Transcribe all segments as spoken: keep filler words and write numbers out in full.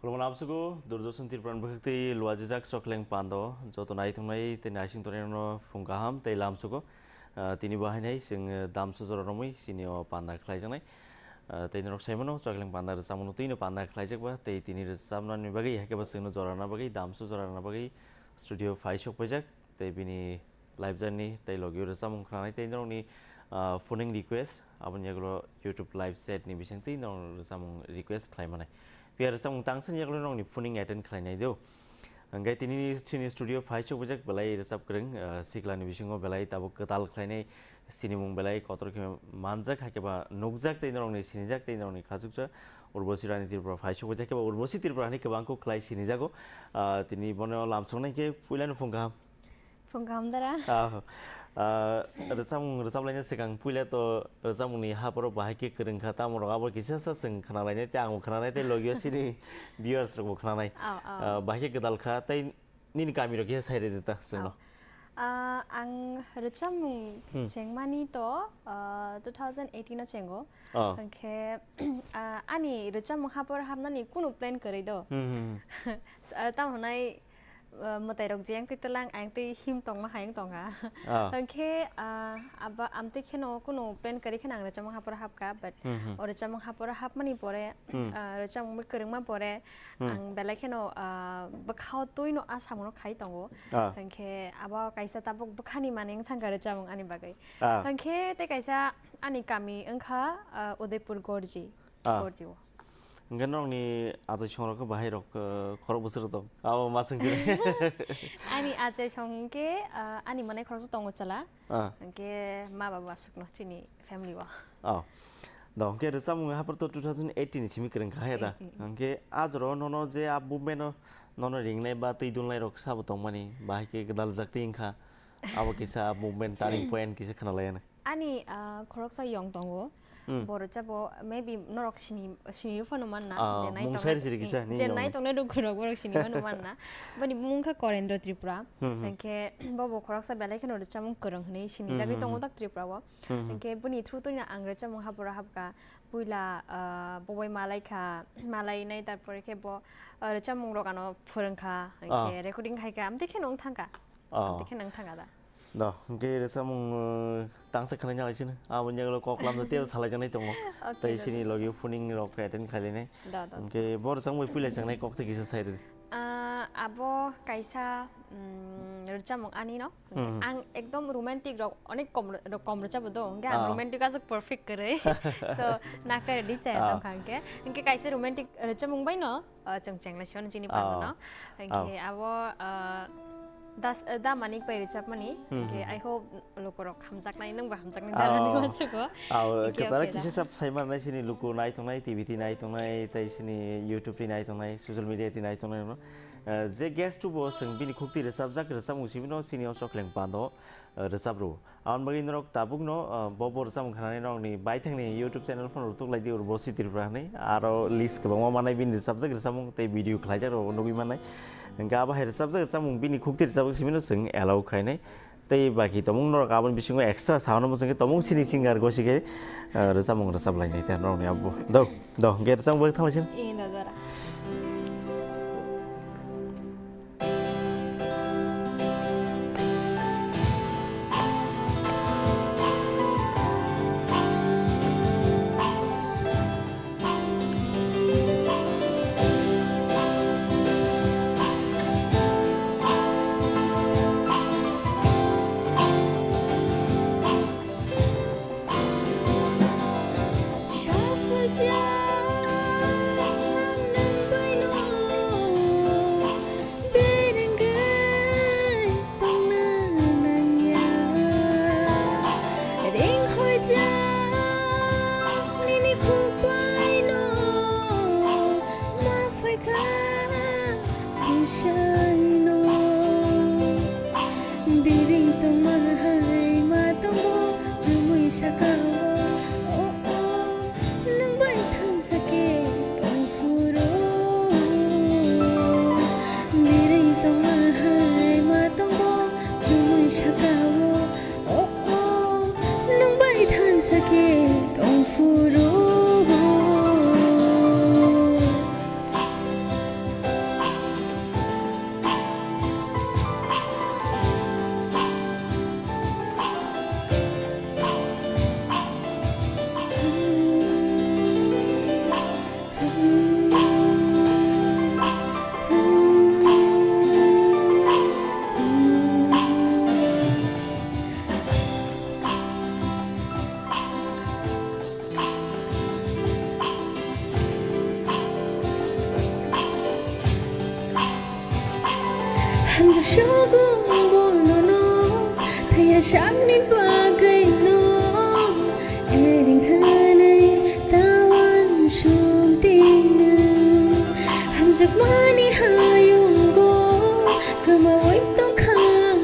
Khulumani lamsugo, Doordarshan Tripura ni bwkhak tei luajijak Chokleng Pando, joto naitongnai tei naising tongnai no phung kaham tei lamsugo. Ah, tini bo hainai chwng, eh, damsa jora romwi chini o panda khlaijaknai. Ah, tei norok saimano Chokleng Panda rwchapmung no twi no panda khlaijak ba, tei tini rwchapnani bagwi, hakhe bo chwngno jora rwna bagwi, damsa jora rwna bagwi studio phai sok paijak. Tei bini live journey tei logi o rwchapmung khnanai tei norokni, ah, phoning request, aboni yagulo YouTube live chat ni bisingtwi norok rwchapmung request khlai manai. Phiya rwchapmung tangsa ni yagulo norokni phoning attend khlainai do. Hwnkhe tini chini studio phai chukbujak belai rwchap kwrwng, ah, sikla ni bisingo belai tabuk kwtal khlainai sinimung belai kotor khe manjak, hakhe ba nukjak tei norokni sinijak tei norokni khachuksa Urbosi Rani Tripura phai chukbujak, hakhe ba Urbosi Tripura hinwi kwbang kuk khlai sinijago. Ah, tini bono lamsoknai khe puilano phung kaham. Phung kaham dara. Ah, ah, rwchapmung rwchaplaina swkang puila to rwchapmungni haporo bahai khe kwrwng kha, tamo rok abo kisa sa chwng khna lainai tei ang bo khna nai tei logi o chini viewers rok bo khna nai. Oh, oh. Ah, bahai khe gwdal kha tei nini kami rok kisa sai rwdi ta chwngno. Oh. Ah, ang rwchapmung Hmm. chengmani to, ah, two thousand eighteen o chengo. Oh. Hwnkhe, ah, ani rwchapmung haporo hapnani kunu plan kwrwi do. Hmm, hmm, hmm. Ah, tamo hwnai, ah, mwtai rok je yang twi twlang, ayang twi him tongma hai wng tongkha. Ah. Hwnkhe, ah, abo amtwi kheno kunu plan kwrwi kheno ang rwchapmung haporo hapkha, but Hmm, hmm. o rwchapmung haporo hapmani pore, Hmm. ah, rwchapmung bai kwrwngma pore, Hmm. ang belai kheno, ah, bwkhao twino a samungno khai tongo. Ah. Hwnkhe abo kaisa tabuk bwkhani manwi wng thangkha rwchapmung ani bagwi. Ah. Hwnkhe tei kaisa ani kami wngkha, ah, Udaipur Gorji. Ah. Gorji o. Hwnkhe norokni achai songrok khe bahai rok, eh, khorok bwswk rok tong? Abo ma swngchini. Ani achai song khe, ah, ani manai khoroksa tongo chwla. Ah. Hwnkhe ma baba aswkno chini family o. Oh. Do, hwnkhe rwchapmung hapor to two thousand eighteen ni simi kwrwng kha ya da? Eighteen. Hwnkhe a jora o nono je a movement o nono ringnai ba twi dulnai rok sabo tongmani, bahai khe gwdal jak twi wngkha. Abo kisa movement turning point kisa khna lai ano. Ani, ah, khoroksa yong tongo. Hmm. Bo rwchapmung maybe norok sini, sini phano manna. Ah, je nai mung tongnai, sai siri kisa ni je yong. Nai tongnai rok khorok borok sini phano manna. Boni mung kha Korendra Tripura. Hmm, hmm. Hwnkhe bo bo khoroksa belai kheno rwchapmung kwrwng hwnwi sinijagwi Hmm, hmm, tongo hmm. tak Tripura o. Hmm, hmm. Hwnkhe boni through twino ang rwchapmung haporo hapkha. Puila, ah, bo bai malai kha, malai nai, tarpore khe bo, ah, rwchapmung rok ano phwrwng kha, hwnkhe Ah. recording khai kha, amtwi kheno wng thang kha. Ah. Amtwi kheno wng thang kha da. Do, hwnkhe rwchapmung, uh, tangsa khwlai nalai sino. Aboni yagulo kok lamjak tei salai jaknai tongo. Okay, Tei do, sini do. logi phoning rok attend khailai nai. Do, do. Hwnkhe bo rwchapmung bai puila changnai kok tei kisa sai rwdi. Ah, abo kaisa, mm, rwchapmung ani no. Hmm. Ang ekdom romantic rok onek kom ro-, kom rwchabo do, hwnkhe ang Ah. romantic aswk perfect kwrwi. So, nakhe ready chaya Ah. tongkha hwnkhe. Hwnkhe kaisa romantic rwchapmung bai no, ah, chwng chenglai sio chini Ah. pano no. Hwnkhe Ah. abo, ah, das, ah, da Manik bai rwchapmani. Hmm, Hwnkhe hmm. I hope lukurok hamjaknai, nwngbo hamjaknai Oh. darani wansugo. Oh, Hwnkhe kwcharo okay da. kisa sap sai manai sini luku nai tongnai, T V twi nai tongnai, tei sini YouTube twi nai tongnai, social media twi nai tongnai no. Eh, je guest bo chwng bini khukti rwchapjak rwchapmung simi no sini o Chokleng Pando, eh, rwchap rw. Aboni bagwi norok tabuk no, eh, bo bo rwchapmung khnani norokni baithangni YouTube channel phano rwtuk lai di Urbosi Tripura hinwi. Aro list kwbangma manai bini rwchapjak rwchapmung tei video khlaijak rok nugwi manai. Hwnkhe abo hai rwchapjak rwchapmung bini khukti rwchapjak simi no chwng allow khainai. Tei baki tongmung norok aboni bisingo extra sound bo chwngkhe tongmung sini singer gosi khe, eh, rwchapmung rwchap lainai tei norokni abo. Do, do, hwnkhe rwchapmung bai thanglaising. Ee, da, da, da. Hamjak sogo bonono, thaya sakni bagwino, ering hanai tawan sumtino. Hamjakmani hayungo, kwmawi tongkha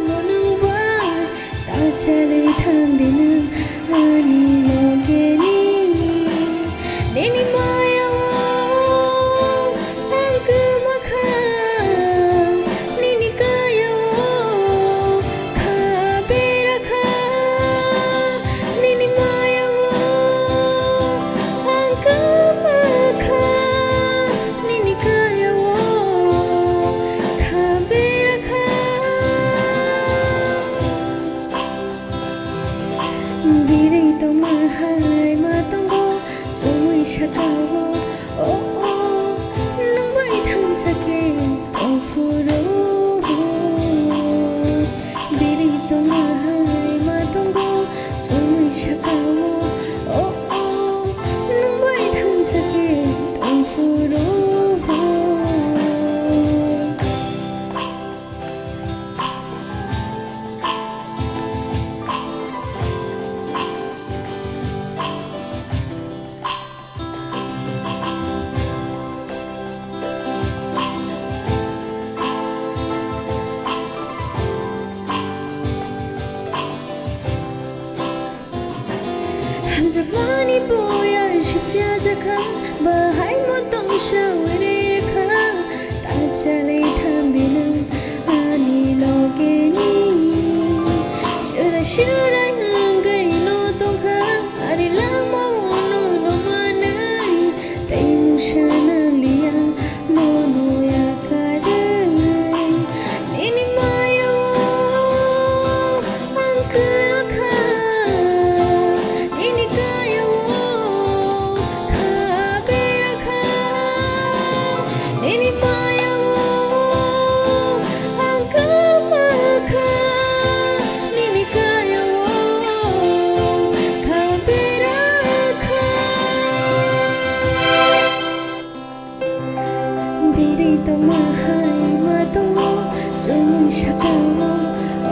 mo nwng bai, ta chalwi thangdi nwng ani logeni. Nini maya o ang kwma kha, nini kaya o kha bera kha. Nini maya o ang kwma kha, nini kaya o kha bera kha. Birwi tongma hai ma tongo, chumui saka o, oh, oh, nwng bai thansa khe tong phuru. Birwi tongma hai ma tongo, chumui saka o, oh, oh, nwng bai thansa khe tong phuru. Hamjakmani boyar sipsa jakha, bahai mo tongsa wiri kha, ta chalwi thangdi nwng ani logeni. Chwrai chwrai wngwi no tongkha, ari lama o no rwmanai, tei mungsa nangliya. Mono yakarwi nini maya o ang kwrakha, nini kaya o kha berakha, nini maya o ang kwmakha, nini kaya o kha berakha. Birwi tongma hai ma tongo, chumui saka o,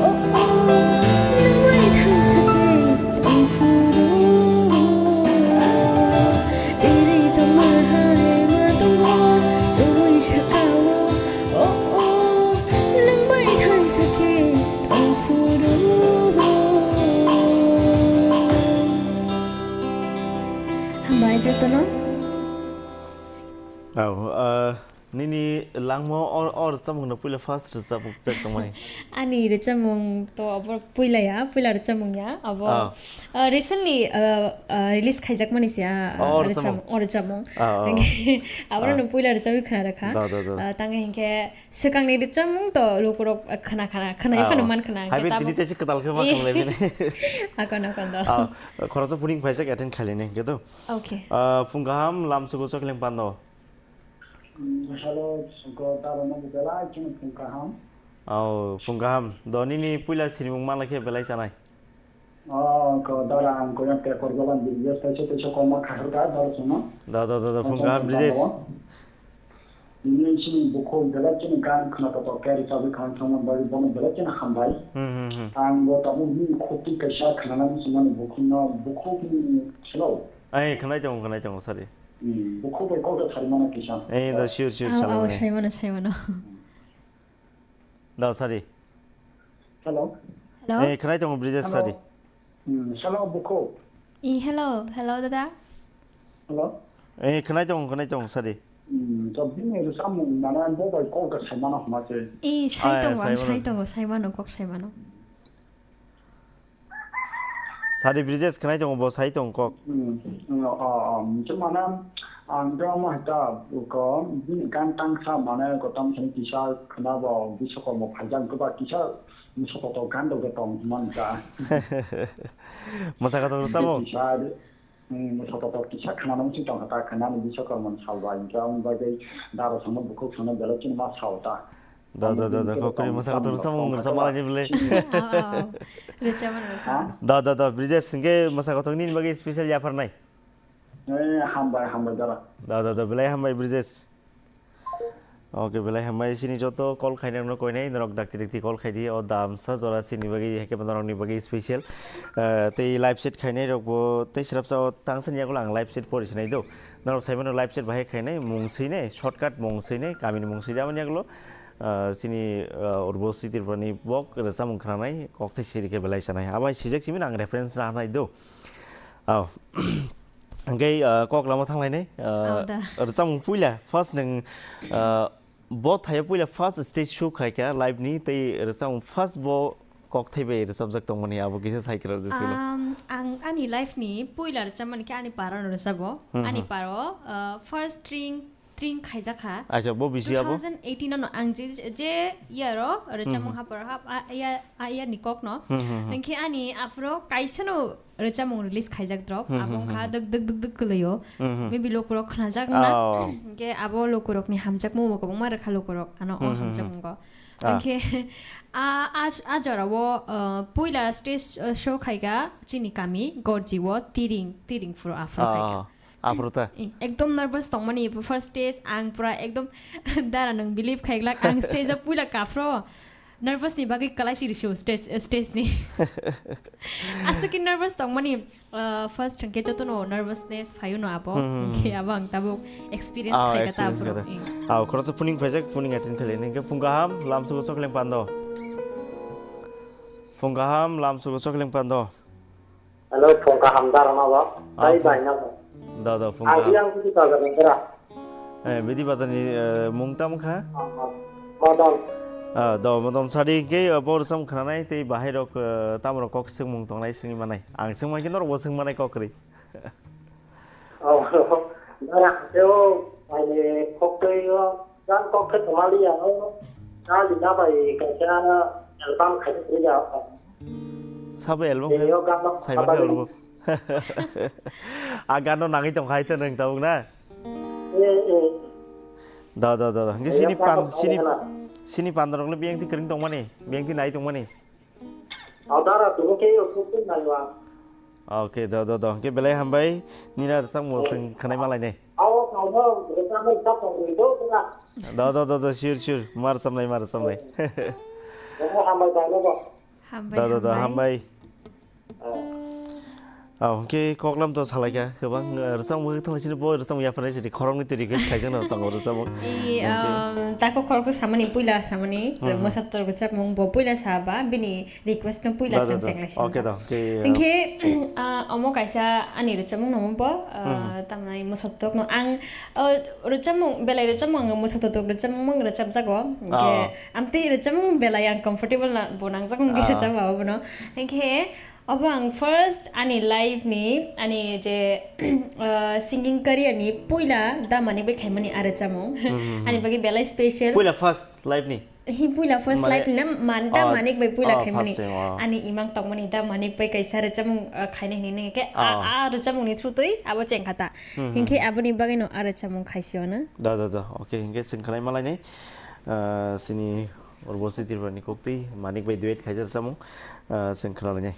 oh, oh, nwng bai thansa khe tong phuru. Birwi tongma hai ma tongo, chumui saka o, oh, oh, nwng bai thansa khe tong phuru. Hambai jotono. Au, ah, nini langma o, o rwchapmung no puila first rwchapmung jak tongmani. Ani rwchapmung to abo puila ya, puila rwchapmung ya, abo, Ah. ah, recently, ah, ah, release khaijakmani se, ah, O, ah, rwchapmung. rwchapmung, o rwchapmung. Ah, oh. Hingke abo Ah. no puila rwchapwi khna rwkha. Da, da, da. Ah, tang hingke swkangni rwchapmung to lukurok, ah, khna, khna, khna Ah, phano oh. man khna, hingke Hai ben tini tabuk tei se kwtal khe ma Eh. khanglai bini. Akon, akon do. Ah, khoroksa puning phaijak attend khailini hingke do. Okay. Ah, phung kaham, lam sugo chokling pando. Mm, hello, sugo daro no belai chini phung kaham. Oh, phung kaham. Do nini puila sinimung mala khe belai chanai. Oh, ko dara ang ko yang paper jalan di, yes, taisa, taisa koma kahar ka, dara chuma. Da, da, da, da, phung kaham, Brijesh. Ini chini bukhuk belai chini gan khna to to kari sabi khan chuma bari bono belai chini hambai. Hmm, hmm, hmm. Ang bo tamu ni khoti kaisa khna nang chuma ni bukhuk no, bukhuk ni slow. Ai, khnai tongo, khnai tongo, sorry. Hmm, bukhuk bai kok da thari mana kisa. Eh, da, sure, sure, Au, au, salamani. Saimano, saimano. Da, sorry. Hello. Hello. Eh, khnai tongo, Brijesh, Hello. sorry. Hmm, hello, bukhuk. Eh, hello, hello, dada. Hello. Eh, khnai tongo, khnai tongo, sorry. Hmm, to bini rwchapmung mana bo bai kok da saimano homa se. Eh, sai Ai, tongo, ang saimano. sai tongo, saimano, kok saimano. Sadi Brijesh khnai tongo, bo sai tongo kok. Hmm, hmm, oh, oh, hmm, se mane, ang to ma ta ko, bini gan tang sa mane ko tam sani kisa khna bo Biswakarma phaijak ko ba kisa Biswakarma to gan do tong man ta. Masa ka to samo. Kisa, hmm, Biswakarma to kisa khna nang si tong ta khna ni Biswakarma salba, ang ba dei daro samo bukhuk samo belo chin ma sao ta. Da, da, da, da, kokri masa kator samung rwchapma laini bwle. Ah, ah, ah. Rwchapma, rwchapma. Ha? Da, da, da, Brijesh, hingke masa kator nini bagwi special yapharnai. Eh, hambai, hambai, dara. Da, da, da, belai hambai, Brijesh. Ok, belai hambai, chini joto call khainai rokno koinai, norok dakti dakti call khaidi, o damsa jora chini bagwi, haikhe norokni bagwi special. Eh, tei live chat khainai rokbo tei srapsa o tangsa ni yagulo ang live chat pori sinai do. Norok saimano live chat bahai khainai, mung swinai, shortcut mung swinai, kamini mung swinai, aboni yagulo, eh, chini, eh, Urbosi Tripurani bok rwchapmung khnanai, kokthai siri khe belai sanai. Abai sijak simi ang reference ra nai do. Oh. Hingke, ah, kok lama thanglainai, ah, Oh, da. Rwchapmung puila, first nwng, ah, bo thaio puila first stage show khaikha live ni, tei rwchapmung first bo kokthai bai rwchapjak tongmani abo kisa sai kwrwk de silo. Um, ang ani life ni puila rwchapmani khe ani paro no rwchabo. Hmm, Ani hmm. paro, ah, first string Tring khaijak kha. Acha, bo bisi abo? Two thousand eighteen ano ang je, je year o rwchapmung Hmm, hmm. hapor hap, a, a year, a year ni kok no. Hmm, hmm, hmm. Hingkhe ani aphuru kaisa no rwchapmung release khaijak drop. Hmm, Abo hmm, wngkha hmm. duk duk duk duk kwlwi o. Hmm, hmm. Maybe lukurok khnajak na. Oh. Hingkhe abo lukurok ni hamjakmung bo kwbangma rwkha lukurok ano o Hmm, hmm, hmm. hamjakmung go. Ah. Hingkhe a, a, a jora o, uh, puila stage, uh, show khaika chini kami Gorji o Tiring, Tiring phuru aphuru khaika. Ah. Aphuru ta? Eh, ekdom nervous tongmani, first stage, ang pura ekdom dara nwng believe khaiglak, ang stage o puila kaphro, nervous ni bagwi kwlai siri sio stage, stage ni. Aswk ki nervous tongmani, uh, first hwnkhe jotono nervousness phaio no abo, Hmm, hmm, hwnkhe hmm. abo ang tabuk experience Ah, khaika ta experience aphuru. khaika. Eh. Ah, khoroksa phuning phaijak, phuning attend khailai, hwnkhe phung kaham, lamsugo chokleng pando. Phung kaham, lamsugo chokleng pando. Hello, phung kaham da rwma bo. Ah, Tei phung- bai na bo. Da, da, phung Ang kaham. Yang Bidi Bazar ni bera. Eh, Bidi Bazar ni, eh, mung tamo kha? Ah, ah. Modon. Ah, do, modon sadi ke, eh, bor sam khanai tei bahai rok, eh, tamo rok kok sing mung tongnai sing manai. Ang sing mai ke norok bo sing manai kok ri. Oh, bara teo, bai ni kok tei o, gan kok ke tomali ya, o, gan di na bai kaisa album khai ya. Sabo album Tei khai? o gan no Saimano khabagwi. album. A gano nangwi tong khai to nang tabuk na? Eh, eh. Da, da, da, da. Hingke Tei sini o gan pan, no sini, khai na. sini pan rok le biyang ti kering tong mani, biyang ti nai tong mani. Adara tini ke yo kutu naiwa. Okay, do, do, do. Hingke belai hambai, nina rwchapmung Oh. sing khanai malai ne. Awo, awo, rwchapmung ta tong ri do, tuna. Do, do, do, do, sure, sure. Mar samlai, mar samlai. Omo hambai bai no bo. Hambai, Do, do, do, hambai. hambai. Oh. Oh, hingke koklam to salaika, kwbang, eh, rwchapmung thang sini bo rwchapmung yapharnai sini khoroknwi twi request khaijak no tongo rwchapmung. I, Hingke. um, tako khorok to samani, puila samani, Hmm, hmm. Mosa to rwchapmung bo puila saba, bini request no puila Da, da, chang da. cheng lai sini Okay, ba. da. Okay, uh, Hingke, ah, omo kaisa ani rwchapmung no bo, ah, Hmm. tamnai mosotok no ang, ah, rwchapmung, belai rwchapmung ang mosotok rwchapmung rwchapjago. Hingke Ah. amtwi rwchapmung belai ang comfortable na bo nangjak hingke Ah. rwchapma bo no. Hingke obo ang first ani life ni ani je, ah, singing career ni puila da manik bai khaimani a rwchapmung. Hmm, hmm, hmm. Ani bagwi belai special. Puila first life ni? Hi puila first Mane, life ni na man, da ah, manik bai puila ah, khaimani. first time, ah. Ani imang tongmani da manik bai kaisa rwchapmung, ah, khaina hinwi nangya khe, ah, Ah. ah, rwchapmung ni through twi abo chengkha ta. Hmm, hmm, Hinkhe hmm. aboni bagwi no a rwchapmung khaisio na. Da, da, da. Okay, hinkhe chwng khlai malai ni, ah, chini Urbosi Tripura ni kok twi manik bai duet khaijak rwchapmung, ah, chwng khlai nai.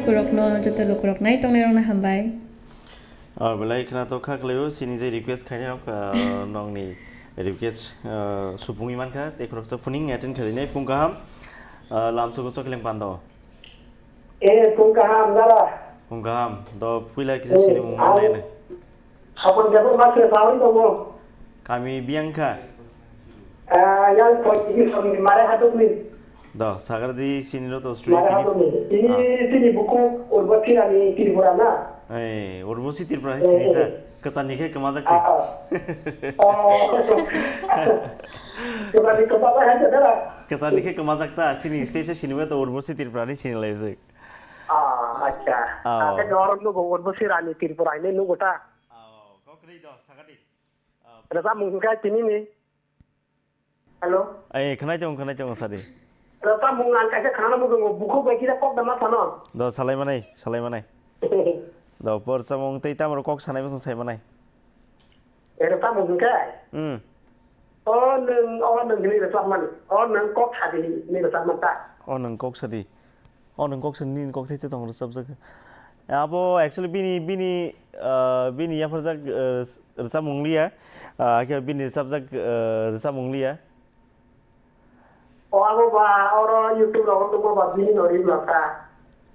Lukurokno, joto lukurok nai tongnairokno hambai. Ah, belai khwnathok kha khlaio, chini je request khainai rok, ah, nongni request, ah, supungwi mankha, tei khoroksa phuning attend khainai phung kaham, ah, lamsogo Chokileng Pando. Eh, phung kaham, nara. Phung kaham, do puila kisa Eh, sini mung ang manlaina. Hapon jabo ma se sawi tongo. Kami biyang kha? Ah, yang koi tigi song ni mare hatuk ni. Do, sagar di sini ro to story Mare tini. Hatuk ni. Ini Ah. Tini buku Urbo Tirani Tripura na. Eh, Urbo si Tripura ni Eh, sini eh. Ta. Kesan ni khe kemajak si. Ah, ah. Oh. Kesan ni kemajak hai ta dara. Kesan ni khe kemajak ta, sini stage sini we to Urbo si Tripura ni sini lai si. Ah, acha. Ah. Ake dorong nugo Urbo si Rani Tripura ini nugo ta. Ah, kok ri do, sagar di. Rwchapmung hwnkhe tini ni. Hello. Ai, khwnai tongo, khwnai tongo, sadi. Rwchapmung ang kaisa khwnana muchungo, bukhuk bai kisa kok da ma sano. Do, salai manai, salai manai. Do, por samung tei tamro kok sanai bwswng sai manai. Eh, rwchapmung hwnkhe? Hmm. O nwng, o nwng hwnwi rwchapmani. O nwng kok sadi hwnwi rwchapmani ta. O nwng kok sadi. O nwng kok sadi, nini kok sai tong rwchapjak. Abo actually bini, bini, ah, bini yapharjak, ah, rwchapmung liya. Ah, hakhe bini rwchapjak, ah, rwchapmung liya. O abo ba, oro YouTube rogo tongma ba bini no ri masa.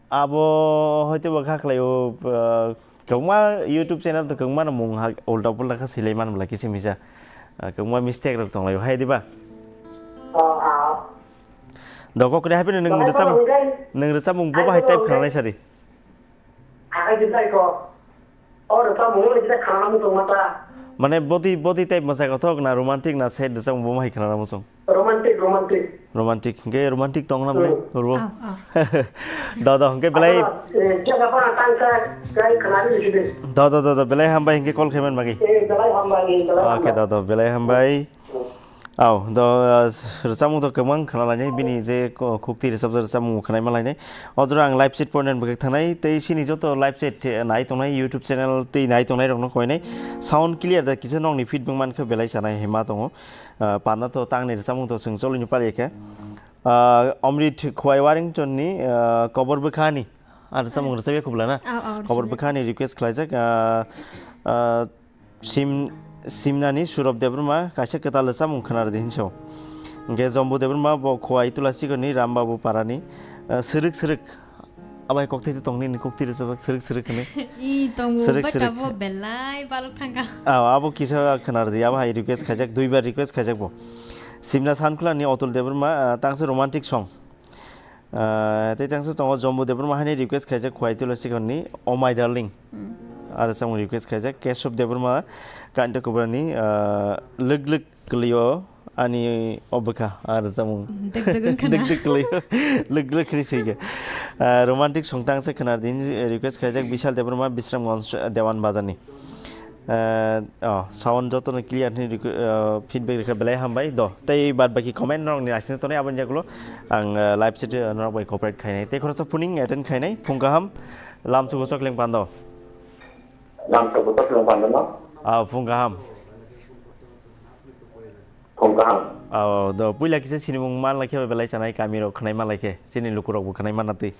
Abo hoito ba kha khlai o, ah, kwbangma YouTube channel to kwbangma no mung ha ulta pulta kha silai man bla kisa misa. Ah, kwbangma mistake rok tong lai o, hai di ba? O, a. Doko kre habi nwng Bahai rwchapmung, tamo hwnkhe? Nwng rwchapmung bo Ai, bahai tamo type hwnkhe? Khlai sadi. Hakai di tai ko. O rwchapmung no kisa khana muchung mata. Mane body, body type mwsa kothok na romantic na sad rwchapmung bo hai khana muchung? Romantic, romantic. Romantic, hwnkhe romantic tong na mane? Hmm. Urbo. Ah, ah. Do, do, hwnkhe belai. Ano, eh, kya ba pa tang sa kai khana ri sidi. Do, do, do, do, belai hambai hwnkhe call khaiman bagi. Eh, belai hambai, belai hambai. Okay, do, do, belai hambai. Hmm. Au, do, uh, rwchapmung to kwbang khna lainai, bini je ko-, khukti rwchapjak rwchapmung khnaima lainai. O jora ang live chat pornen bwkhak thangnai, tei sini joto live chat, eh, nai tongnai, YouTube channel tei nai tongnai rokno koinai. Sound clear da kisa nokni feedback mankha belai chanai hema tongo. Uh, panda to tangni rwchapmung to chwng cholini pari khe. Uh, Omrit Khwai Warrington ni, uh, Kobor Bwkhani. Ah, rwchapmung rwchapya khubla na? Ah, ah, Kobor rwchapya. Bwkhani request khlaijak, uh, uh, Sim-, Simnani Surab Debbarma kaisa kwtal rwchapmung khwna rwdi hinwi sao. Hwnkhe Jombu Debbarma bo Khowai Tulasigarhni Rambabu Parani, ah, swrwk swrwk. Abai kokthai tongni ni kokti rwchapjak swrwk swrwk hwnwi. I tongo, swrwk but swrwk. Abo belai balok thangkha. Ah, abo kisa khwna rwdi, abo hai request khaijak, duibar request khaijak bo. Simna Sankhulani Otul Debbarma, ah, tangsa romantic song. Ah, tei tangsa tongo Jombu Debbarma haini request khaijak Khwai Tulasigarhni Oh My Darling. Hmm. Aro samung request khaijak Keshob Debbarma Kanta Kubrani, ah, Lwk Lwk Kwlwio Ani Obwkha. Aro samung Dwk dwk wngkha na? Dwk dwk kwlwio. Lwk lwk khri swi khe. Ah, romantic song tangsa khwna din request khaijak Bishal Debbarma Bisramganj Dewan Bazarni. Eh, oh, sound jotono clear hwnwi rikwi-, eh, feedback rikha belai hambai. Do, tei bad baki comment norokni asina tonwi aboni yagulo ang, eh, live chat, eh, norok bai cooperate khainai. Tei khoroksa phuning attend khainai, phung kaham, lamsugo Chokileng Pando. Lamsugo Chokileng Pando no? Ah, phung kaham. Phung kaham. Ah, do, puila kisa sinimung man laikhe belai chanai, kamirok khwnai man laikhe, chini lukurokbo khwnai manna twi.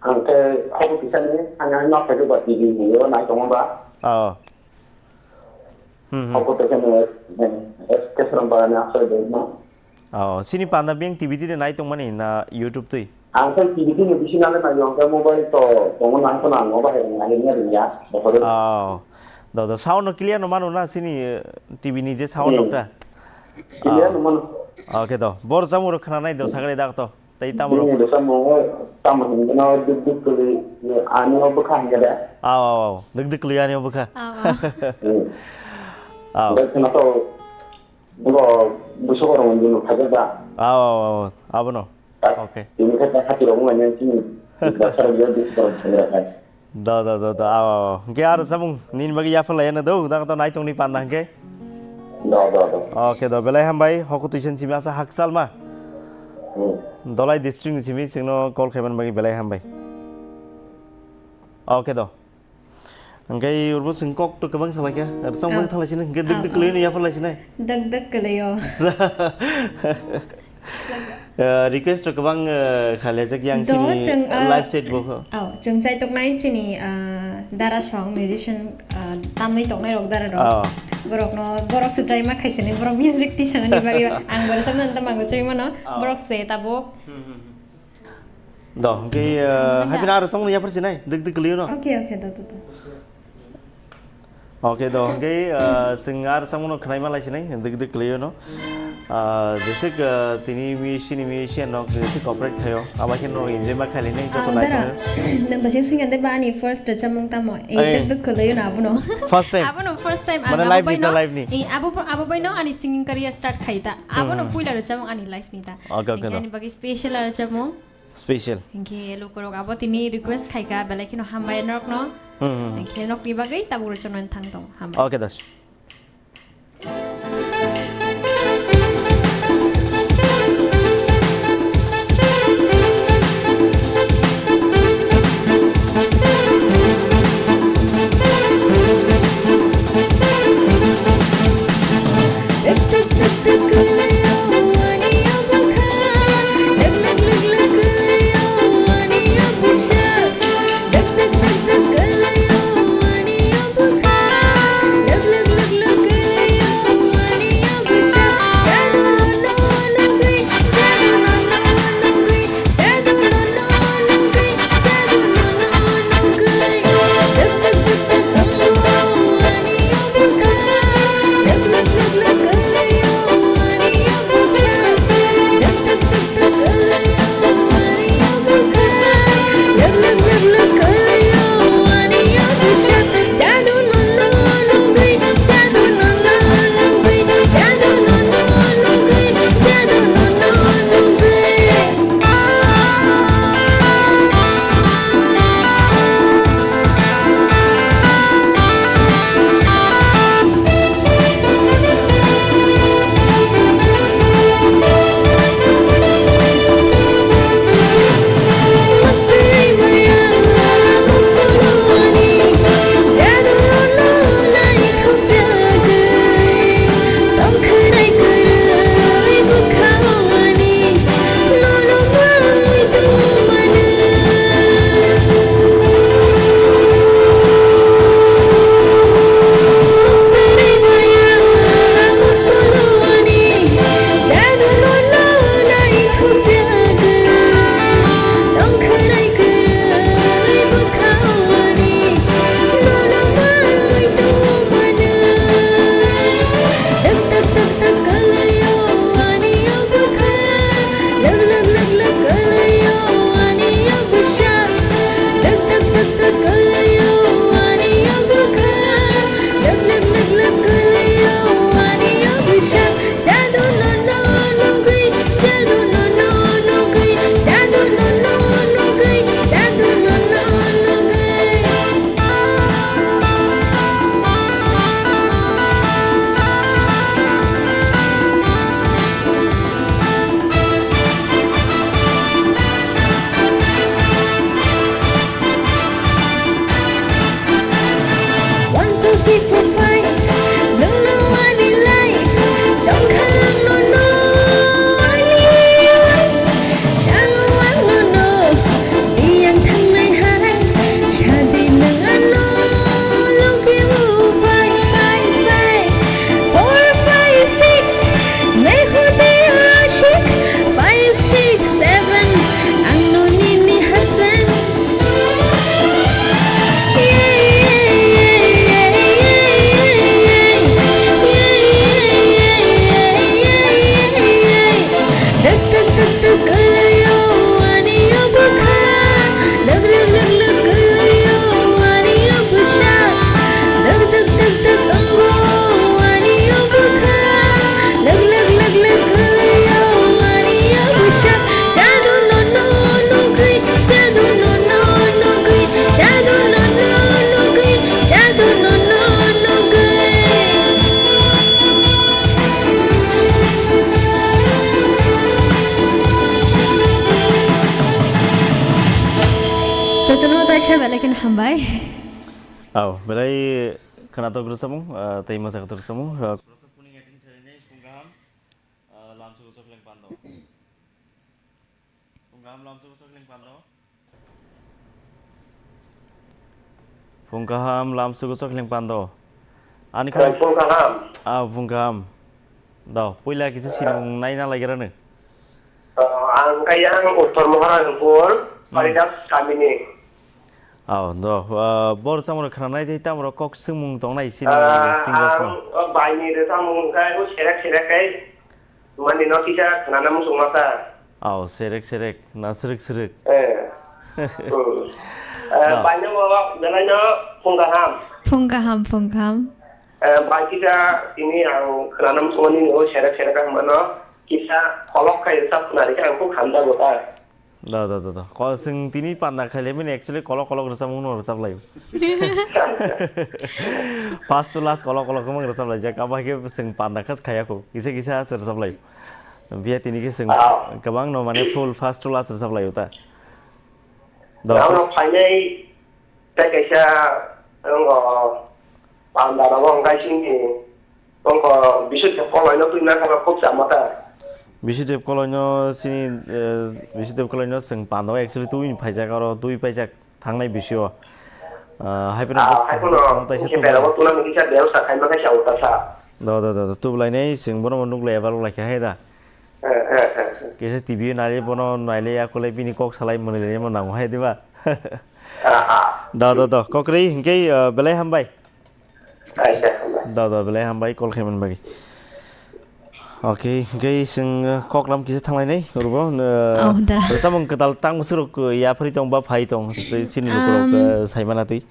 Ang khe abo kisani, ang, ang nok khe ba T V ni o nai tongo ba. Oh. Hmm, hmm. Abo khe kene, eh, S K Srambara ni asai de no. Oh, sini panda beng T V twi de nai tongmani na YouTube twi? Ang khe T V twi ni bisi nale nai, ang khe mobile to tongo nang ko nang mobile nai ni ya. Oh. Do, do, sound no clear no mano na sini, eh, T V ni je sound Hmm. Nokta? Clear Oh. No mano. Okay do. Bor jamuro khana nai do sagre dak to. Tei tamo rok. Bini rwchapmung o tamo hwnwi no duk duk kwlwi ani o bwkha hwnwi da. Aw, aw, aw. Duk duk kwlwi ani o bwkha. Aw, aw. Hmm. Aw. Bai khwna to bo buso kormo ni no phajak da. Aw, aw, aw, aw. Abono. Okay. Tini khe ta hati rok wngmani chini. Basar yo duk kormo chini rakhai. Do, do, do, do, aw, aw, aw. Hwnkhe aro samung nini bagwi yapharlaiya no do, da to naitongni panda hwnkhe. Do, do, do. Okay, do, belai hambai, hoko tuition simi asa hakchal ma. Hmm. Dolai district ni simi chwngno call khaiman bagwi belai hambai. Okay, do. Hwnkhe urbo chwng kok to kwbang salaikha, aro samung Oh. Thanglaisini, hwnkhe duk duk Oh, kwlwi oh. No yapharlaisinai. Duk duk kwlwi o. Eh, request rok kwbang, eh, khailajak yang Do, chini chwng, ah, live set bo kho. Oh, chwng chai toknai chini, ah, dara song musician, ah, tamwi toknai rok dara rok. Oh. Borok no, borok se try ma khaisani, borok music tisanani bagwi ang borok samna ta mango chai mano, Oh. borok se tabuk. Hmm, hmm, hmm. Do, hwnkhe, eh, Manda. Happy na aro song ya pharsinai, dik dik liyo no. Okay, okay, do, do, do. Okay, do, hwnkhe, ah, chwng ar samungno khwnaima lai sinai, dik dik kwlaiyo no. Ah, jesik, ah, tini mi-, sini musician no jesik cooperate khayo, abo khe no enjoy ma khailini joto Ah, dara, naitokno. Nang basing swing ande ba ani first chamung tamo, eh, Ai. Dik dik kwlaiyo no abono. First time? Abono first time, Mane ang live abo ni ta baino, live ni? Eh, abo, abo baino ani singing career start khai ta. Abono Hmm. puila ro chamung ani life ni ta. Okay, okay, Hwnkhe do. Ani bagwi special aro chamung. Special. Hinkhe lukurok abo tini request khaika, belai kheno hambai norokno. Hmm, hmm, hmm. Hinkhe nokni bagwi tabuk rwchapnani thang tong. Hambai. Okay, das. One, two, three, four, five. Nwng no ani life, chongkha ang no no ani life. Salo ang no no, biyang thangnai hai, shadi nwng ano, lungki o five, five, five. Four, five, six, mekho de ashik. Five, six, seven, ang no nini husband. Jotono taisa belai kheno hambai. Au, belai khwnatok rwchapmung, ah, tei mwchangtok rwchapmung, ah, Lamsoko Sokleng Pando. Phung kaham lamsugo chokling pando. Phung kaham lamsugo chokling pando. Ani kha- Phung kaham. Ah, phung kaham. Do, puila kisa sinung nai na laigra no. Oh, ang kaya ang Uttor Moharangpur, Hmm. Paridas kamini. Oh, do, ah, bor samung khana nai tei tamro kok singmung tong nai sini Ah, singles ang, no. Oh, baini de samung kai, oh, serek serek kai. Mani no kisa khana na musung mata. Aw, serek serek, na serek serek. Eh. Hmm. Eh, Aw. Baino mo belai no phung kaham. Phung kaham, phung kaham. Eh, bai kisa tini ang khana na musung ni o serek serek ang mano kisa kolok khai sa khuna ri ang phung kham da gota. Da, da, da, da. Ko sing tini panda khai le mini actually kolok kolok rwchapmung no rwchap lai. First to last kolok kolok khe mang rwchap lai jak. Abo hai khe sing panda khas khaya kho. Kisa kisa se rwchap lai. Biya tini khe sing Ah. Kwbang no mane full first to last rwchap lai uta. Do. Ang no phainai tei kaisa ang o panda rogo ang kaising ni. Tongkho, Bisudep Koloino twi mankha ba khub chama ta. Bisudep Koloino sini, eh, Bisudep Koloino chwng pando actually twi phaijak oro twi paijak thangnai bisio. Ah, hai phano bwskango taisa kisa tubulai berabo tuna ni kisa bel sa khai ma kha sa uta sa. Do, do, do, do, tubulainai chwng bono bo nuklai eba luklai kha hai da. Eh, eh, eh, eh. Kisa T V nai bono nailai akolai bini kok salai mwnwi lai ma nango hai diba. Ah, ah. Do, do, do, kokrwi hinkhe, eh, belai hambai. Kaisa hambai. Da, da, belai hambai call khaimani bagwi. Okay, hwnkhe chwng, uh, koklam kisa thanglainai, urbo, uh, Oh, da. Samung kwtal tang bwswk rok, uh, yaphari tong ba phai tong, se-, sini lukurok, Um, uh, saimana twi.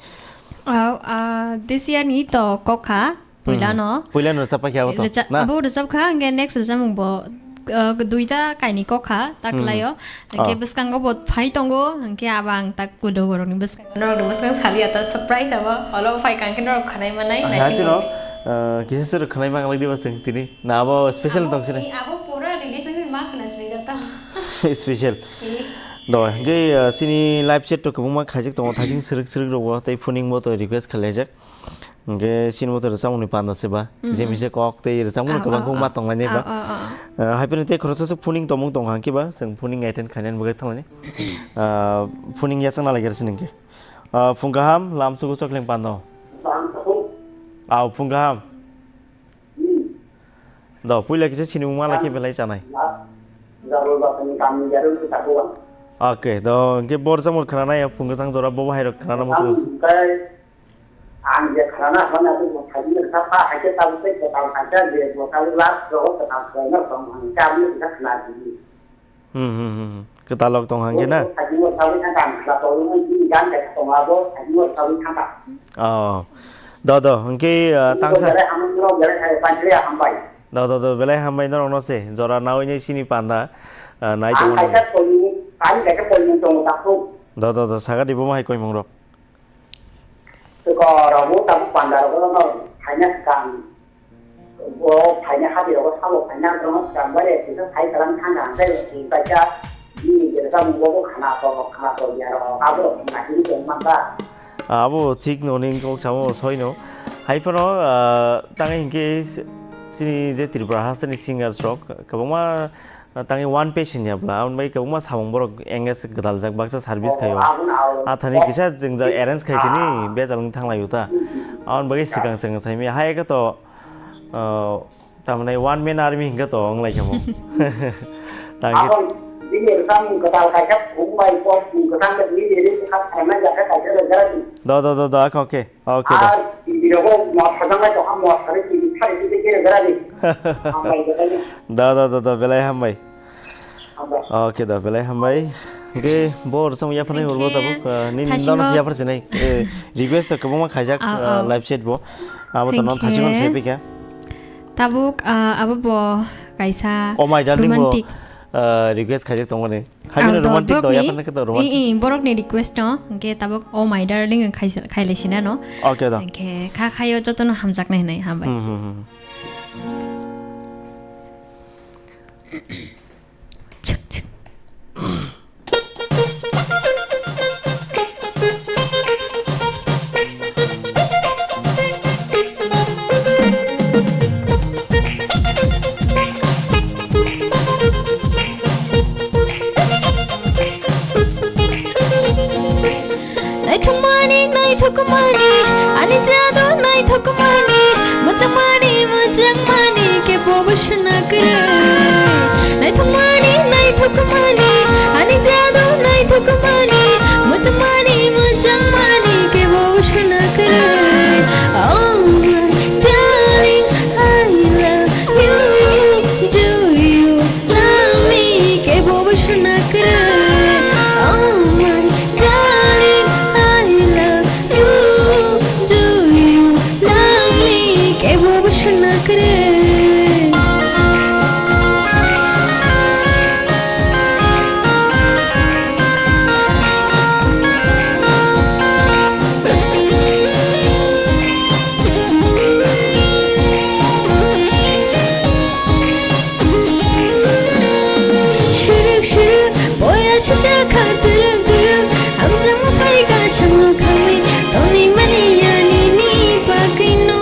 Oh, uh, this year ni to kokha, Hmm. Puila no. Puila no rwchap paikha abo to, Rwcha-, na? Abo rwchap kha, hwnkhe next rwchapmung bo, uh, duita kaini kokha, ta Hmm. kwlaio. Hwnkhe Oh. Bwskango bo phai tongo, hwnkhe abo ang tak kudo borokni bwskango. Norokni bwskango saliya ta surprise abo, olo phai kangkhe norok khwnai manai, Ah, naising tino, rok. Ah, kisa se rok khwnai manglai diba chwng tini? Na abo special Abo tong sini? Ni abo pura release wngwi ma khwna sinijak ta. Special. Eh. Do, hwnkhe, ah, sini live chat to kwbangma khaijak tongo, thaising srwk srwk rokbo, tei phoning bo to request khlaijak. Hwnkhe sini bo to rwchapmungni panda se ba, Mhm. je misa kok tei rwchapmung Ah, kwbang ah, kok ma ah. Tonglainai ba. Ah, ah, ah, ah. Ah, hai phano tei khoroksa se phoning tongmung tong hang khe ba, chwng phoning attend khainani bagwi thanglainai. Ah, phoning yachakna lai khe sini hwnkhe. Ah, phung kaham, lamsugo chokling pando. Aw, phung kaham. Do, puila kisa sinimung ma lai khe belai chanai. Okay, do, hwnkhe bor chamung khwnanai, phung kwchang jora bo hai rok khwnana muchung muchung. Ang je khwnana hwnna tei bo thani kha pa hai khe tabuk tei kwtal kha je bo tabuk last rogo kwtal khwlaina tong hwn khe aboni kisa khwna di. Hmm, hmm, hmm, hmm. Kwtal rok tong hang khe na? Bo thani bo tabuk thang kha, kwtal rok ni gan khe tong abo thani bo tabuk thang kha. Oh. Do, do, hwnkhe, uh, tangsa. Bo belai hambai, bo belai hambai, bo belai hambai. Do, do, do, belai hambai norokno se. Jora nawi nai sini panda, uh, nai tongo. Ang kaisa koimung, ang kaisa koimung tongo takhuk. Do, do, do, saga di bo hai koimung rok. Tei kok rok bo tabuk panda rok no phaina swkang, bo phaina hati rok sabo phaina rok no swkang bai kisa sai kalam thang thang tei kaisa bini jesa bo bo khana to khana to ya rok abo rok na hini tong man ba. Abo thik no ning kok samo soi no. Hai phano, ah, tang hinkhe sini je Tripura hasteni singers rok kwbangma Tangwi one patient ya bla, aboni bagwi kwbangma samung borok engage gwdaljak, baksa service khaio. Athani kisa jwngjal arrange khai tini bejal wng thanglaio ta. Aboni bagwi swkang swkang saimaya, hai khe to, uh, tamni one man army hinkhe to wng lai khe bo. Tangwi Do, do, do, do, okay, okay. Ar T V rogo mot sajak nai tongkha, mot sajak tei T V thari tei khe rwgra di. Hambai, belai. Da, da, da, da, belai hambai. Hambai. Okay, da, belai hambai. Hwnkhe bo rwchapmung yapharnai hwnwi tabuk, ah, nini thasingo nono se yaphar sinai. Eh, request to kwbangma khaijak, ah, ah, live chat bo. Abo to non thasingo sai pika. Tabuk, ah, abo bo kaisa Oh my darling bo, romantic. Ah, request khaijak tongmani. Haibini romantic do, yaphar nai khe to romantic. I, i, borokni request no, hwnkhe tabuk Oh My Darling wng khaisa-, khailai sina no. Okay da. Hwnkhe kha khaio jotono hamjaknai hinwi hambai. Hmm, hmm, hmm. Chuk, chuk. Mani, ani jadu naithok mani, muchang mani, muchang mani, kebo bo suna kwrwi. Naithok mani, naithok mani, ani jadu naithok mani, muchang mani, muchang mani, kebo bo suna kwrwi. Oh my darling, I love you. Do you love me? Kebo bo suna kwrwi. Oh my darling, I love you. Do you love me? Kebo bo suna kwrwi. Shiruk shiruk, boya shita kha duruk duruk, amjang phai ka shang khawi, toni mani yani ni bagwi no.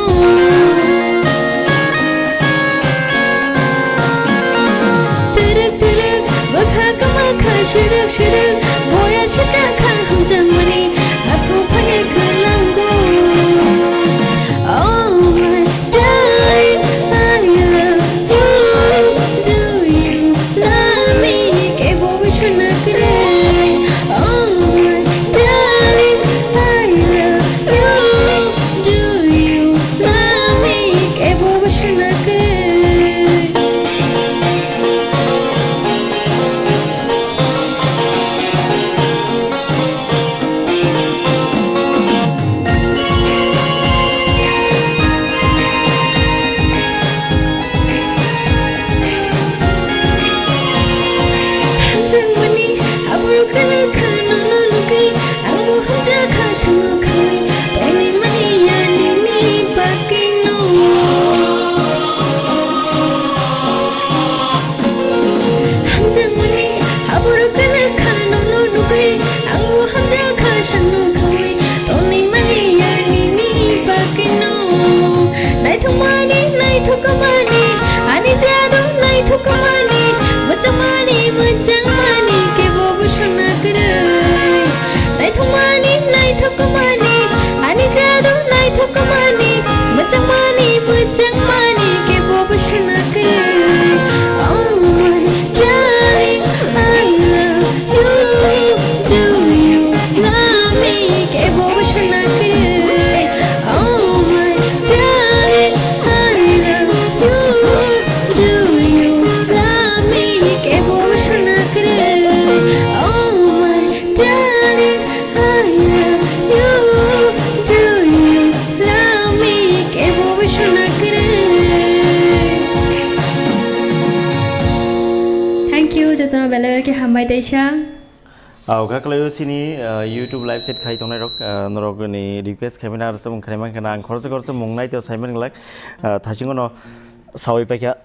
Turuk turuk, bwkha kwma kha shiruk shiruk, boya shita kha hamjang mani, athu phai kwlango. Oh my darling, I love you. Do you love me? Kebo bo suna kwrwi. Oh my darling, I love you. Do you love me? Kebo bo suna kwrwi. Hamjakmani aborok kwlwng kha nono nugwi, ang bo hamjakha sono khawi, tongwi mani ya nini bagwi no. Hamjakmani aborok kwlwng kha nono nugwi, ang bo hamjakha sono khawi, tongwi mani ya nini bagwi no. Naithokmani, naithokmani, ani jadu naithokmani, mwchangmani, mwchangmani, kebo bo suna kwrwi. Naithokmani, naithokmani, ani jadu naithokmani, mwchangmani, mwchangmani, kebo bo suna kwrwi. Oh my darling, I love you. Do you love me? Kebo bo suna kwrwi. Oh my darling, I love you. Do you love me? Kebo bo suna kwrwi. Oh my darling, I love you. Do you love me? Kebo bo suna kwrwi. Thank you, jotono belai belai khe hambai teisa. Au, kha kwlaio chini, ah, YouTube live chat khai tongnai rok, ah, norok ni request khai mani aro samung khai mankha na ang khoroksa khoroksa mung nai to sai man glak, ah, thasingo no sawi paikha.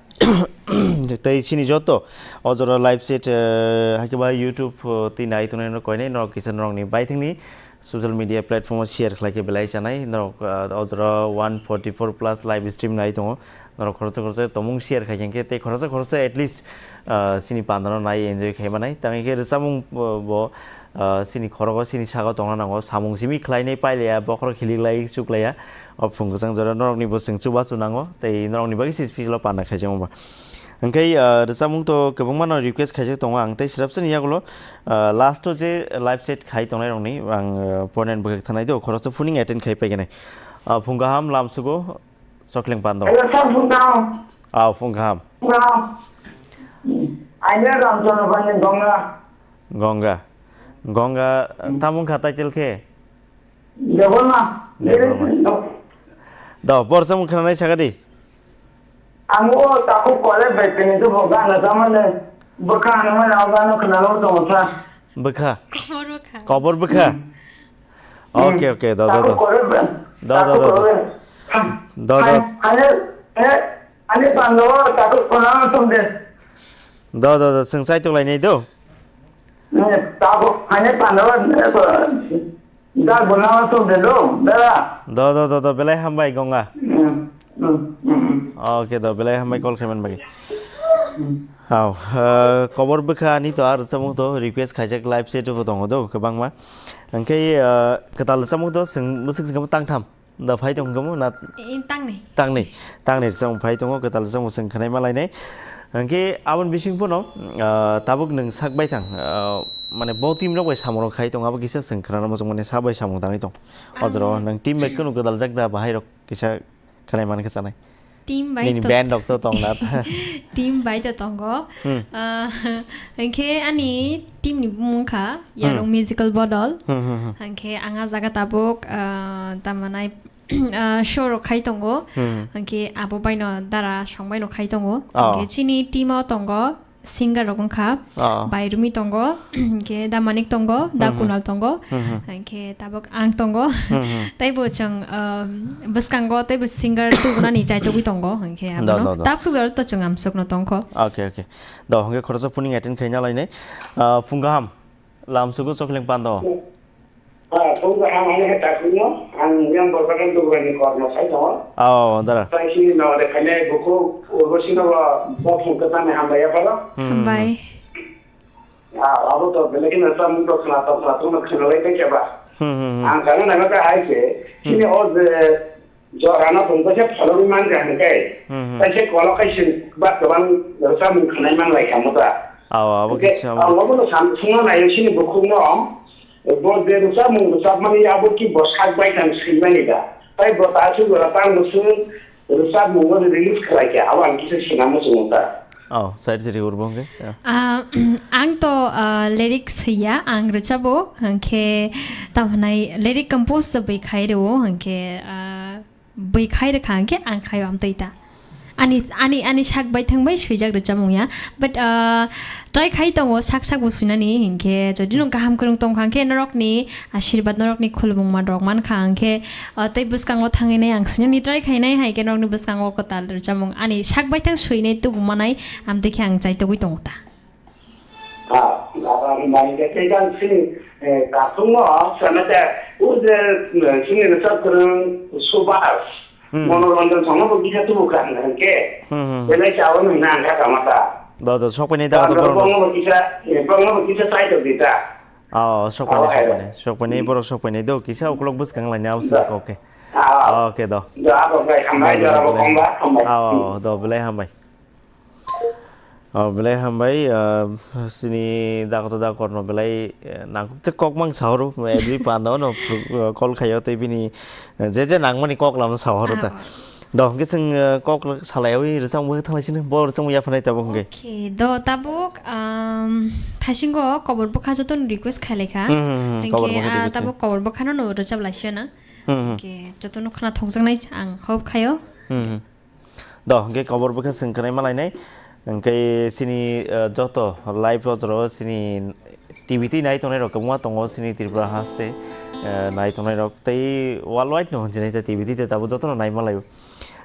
Tei chini joto o jora live chat, ah, hai khe ba YouTube, ah, tei nai tongnai rok koinai norok kisa norok ni baithang ni social media platform o share khlai khe belai chanai norok, ah, o jora one forty four plus live stream nai tongo. Norok khoroksa khoroksa tongmung share khai khe, tei khoroksa khoroksa at least, ah, chini pandano nai enjoy khai manai. Tang khe rwchapmung bo, bo, ah, chini khorogo, chini sago tongna nango. Samung simi khlainai pailaiya, bokhorok khiliklai chuklaiya. O phung kwchang jora norokni bo chwng chubachu nango. Tei norokni bagwi se special o panda khaijak wngba. Hwnkhe, ah, rwchapmung to kwbangma no request khaijak tongo ang. Tei swrapsa ni yagulo, ah, last o je live chat khai tongnai rokni ang, ah, point and bwkhak thanai do. Khoroksa phuning attend khai paiganai. Ah, phung kaham lamsugo. Sokling pando. Hello, sir, phung kaham. Ah, phung kaham. Phung kaham. Aina Ramchandra Bani Gonga. Gonga. Gonga, hmm, tamung kha title khe? Debbarma. Debbarma. Debbarma. Do, borsa mung khanai sagadi. Ang o takhuk kole bai tini tu bo gana samane. Bwkha ano mane o gana khnalo tongo sa. Bwkha. Kobor bwkha. Kobor bwkha. Hmm. Okay, okay, do, do, do. Takhuk kole bai. Do, do, do, do. Takhuk kole bai. Do, do. Ani, ani, eh, ani pando takhuk kona sum de. Do, do, do, swng sai tu lai nei do. Takhuk ani pando, eh, Da guna ma sum de do, da. Do, do, do, do, belai hambai, Gonga. Hmm, hmm, hmm, hmm. Okay, do, belai hambai call khaiman bagwi. Hao, eh, kobor bwkha ani to ar rwchapmung to request khaijak live set bo tongo do kwbangma. Hwnkhe, eh, kwtal rwchapmung to chwng bwswk chwng tangtham da phai tong kamo na? Eh, tangnai. Tangnai, tangnai rwchapmung phai tongo, kwtal rwchapmung chwng khwnai ma lainai. Hwnkhe aboni bising phano, eh, tabuk nwng sak bai thang, eh, mane bo team rok bai samung rok khai tongo, abo kisa chwng khwnana muchung mani sa bai samung tangwi tong. O jora o nwng team bai kunu kwtal jak da bahai rok kisa khwnai man khe chanai. Team bai Nini to band rok to tong na. Team bai to tongo. Hmm. Ah, hwnkhe ani team ni bumung kha Yarung Hmm. Musical Bodol. Hmm, hmm, hmm. Hwnkhe ang a jaga tabuk, ah, tamanai, ah, show rok khai tongo. Hmm. Hwnkhe abo bai no dara song bai no khai tongo. Oh. Hwnkhe chini team o tongo. Singer rok wngkha, Ah. Bairumi tongo, hwnkhe Da Manik tongo, Da Hmm, hmm. Kunal tongo, Hmm, hmm. hwnkhe tabuk ang tongo. Hmm, hmm. Teibo chwng, um, bwskango teibo singer tubunani chaitogwi tongo, hwnkhe Da, abono da, da. tabuk sujaro to chwng amsukno tongkho. Okay, okay. Da, hwnkhe khoroksa phuning attend khaina lainai. Ah, phung kaham. Lamsugo Chokling Pando. Ah, phung kaham ani hai takhukno, ang yang borokno dugurani kormo sai tongo. Oh, dara. Tai sini no de khainai bukhuk Urbosi no bo, bo phung kwchangni hambai yapharo. Hmm. Hambai. Ah, abo to belai kheno samung to khna to khna to khna lai tei keba. Hmm, hmm, hmm. Ang kana nang ta hai se, Hmm. sini o je Jorano bung kaisa phologwi man kha hwnkhe, Hmm, hmm. kaisa kolok kaisa ba kwbang rwchapmung khwnai man lai kha muta. Aw, abo Hwnkhe kisa ang obono sam-, sungna naio chini bukhukno, bo je rwchapmung rwchapmani abo ki bo sak bai thang swimani da? Tai bo ta aswk jora tang bo swng rwchapmung bo release khlai kha, abo ang kisa sina muchungo ta. Oh, side side urbo hwnkhe? Yeah. Ah, ang to, ah, lyrics hwya, ang rwchabo, hwnkhe tamo hwnai lyric compose to bwi khai rwo, hwnkhe, ah, bwi khai rwkha, hwnkhe ang khaio amtwi ta. Ani, ani, ani sak bai thang bai swijak rwchapmung ya. But, ah, try khai tongo sak sak bo swinani, hwnkhe jodi no kaham kwrwng tongkha, hwnkhe norokni asirwad, norokni khulumung man rok mankha, hwnkhe, ah, tei bwskango thangwi nai ang swinani try khainai, hai khe norokni bwskango kwtal rwchapmung ani sak bai thang swinai tubu manai, amtwi khe ang chaitogwi tongo ta. Ah, aba ni mani de tei jang sini, eh, kathung no sana te u je, eh, sini rwchap kwrwng Subhas, Hmm. Monoranjan song no bo kisa tubu kha hwnkhe. Hmm, hmm. Belai chao nung na angkha kama ta. Do, do, sok painai da, Bang do, borok. Bang no bo kisa, eh, bang no bo kisa chai to di ta. Oh, sok painai, Awa sok hai. Painai, sok painai, Hmm. Borok sok painai do, kisa ukolok bwskang lainai, aw, Da. Sok, okay. Ah. Okay, do. Do, abo bai, hambai, Do, do, do, abo do. Komba, hambai. Ah, Hmm. Do, belai hambai. Oh, belai hambai, ah, sini dakoto dakorno belai, eh, nangkuk tei kok mang sahoro, every panda no, eh, call khayo tei bini, eh, je je nangmani kok lamno sahoro ta. Ah. Do, hwnkhe chwng, eh, kok salayawi rwchapmung bai thanglaisini, bo rwchapmung yaphanai tabuk hwnkhe. Okay, do tabuk, um, thaisingo kobor bwkha jotono request khailaikha. Hmm, hmm, hmm, hwnkhe, kobor bwkha ah, request. Tabuk kobor bwkhano no rwchap laisio na. Hmm, hmm. Hwnkhe jotono khna thokjaknai ang hope khaio. Hmm, hmm. Do, hwnkhe kobor bwkha chwng khwnai ma lainai. Hwnkhe chini, eh, joto live o jora o chini T V twi nai tongnai rok kwbangma tongo chini Tripura haste, eh, nai tongnai rok tei worldwide no hwnjinai ta T V twi ta tabuk jotono nai ma laio.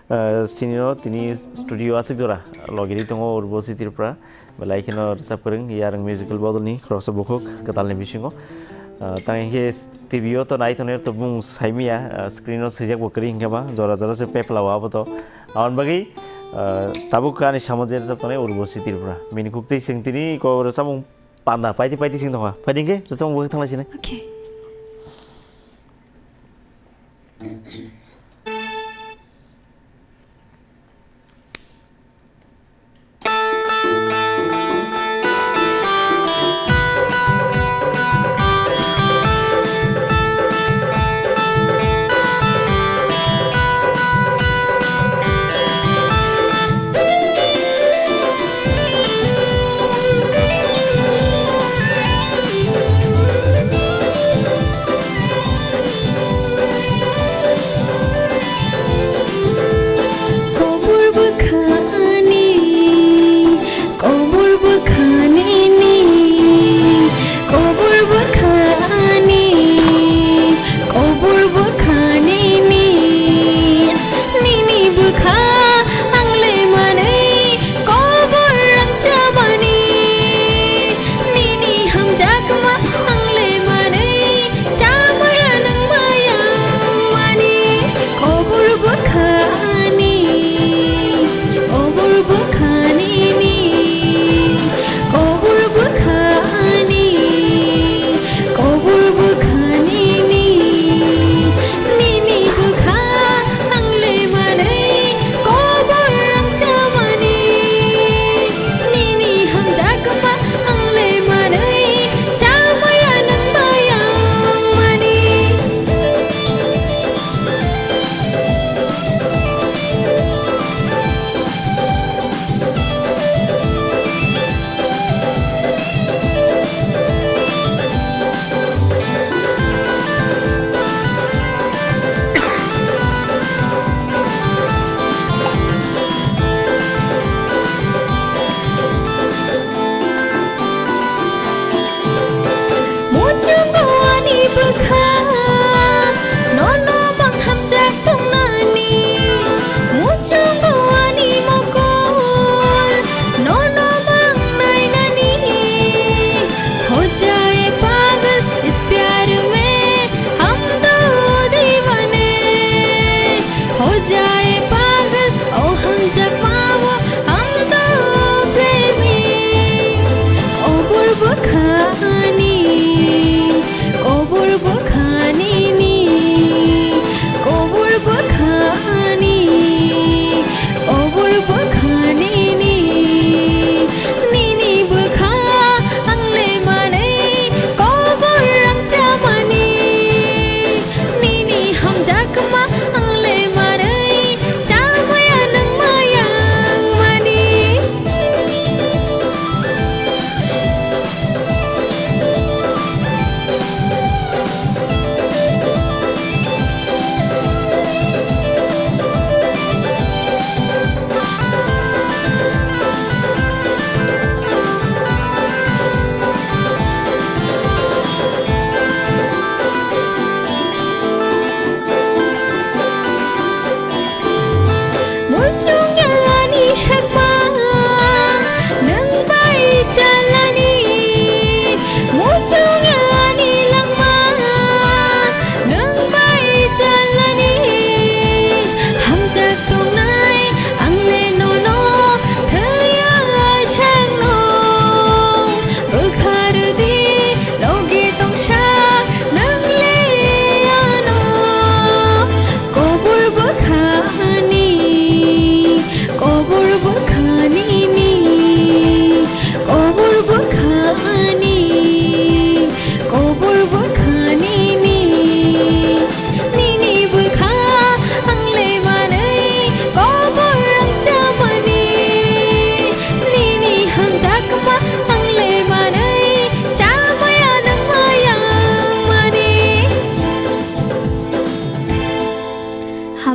Eh, chini no tini studio aswk jora logi ri tongo Urbosi Tripura. Belai kheno rwchap kwrwng, Yarwng Musical Bodolni khoroksa bukhuk kwtalni bisingo. Ah, tang hinkhe T V o to nai tongnai to bumung saimaya, ah, screen o swijak bo kwrwi hinkhe ba, jora jora se pepla o abo to. Aboni bagwi, ah, tabuk ani samo je rwchap tongnai Urbosi Tripura. Bini khuktwi chwng tini ko rwchapmung panda paiti paiti chwng tongkha. Phaidi hinkhe rwchapmung bo thanglaisini. Okay.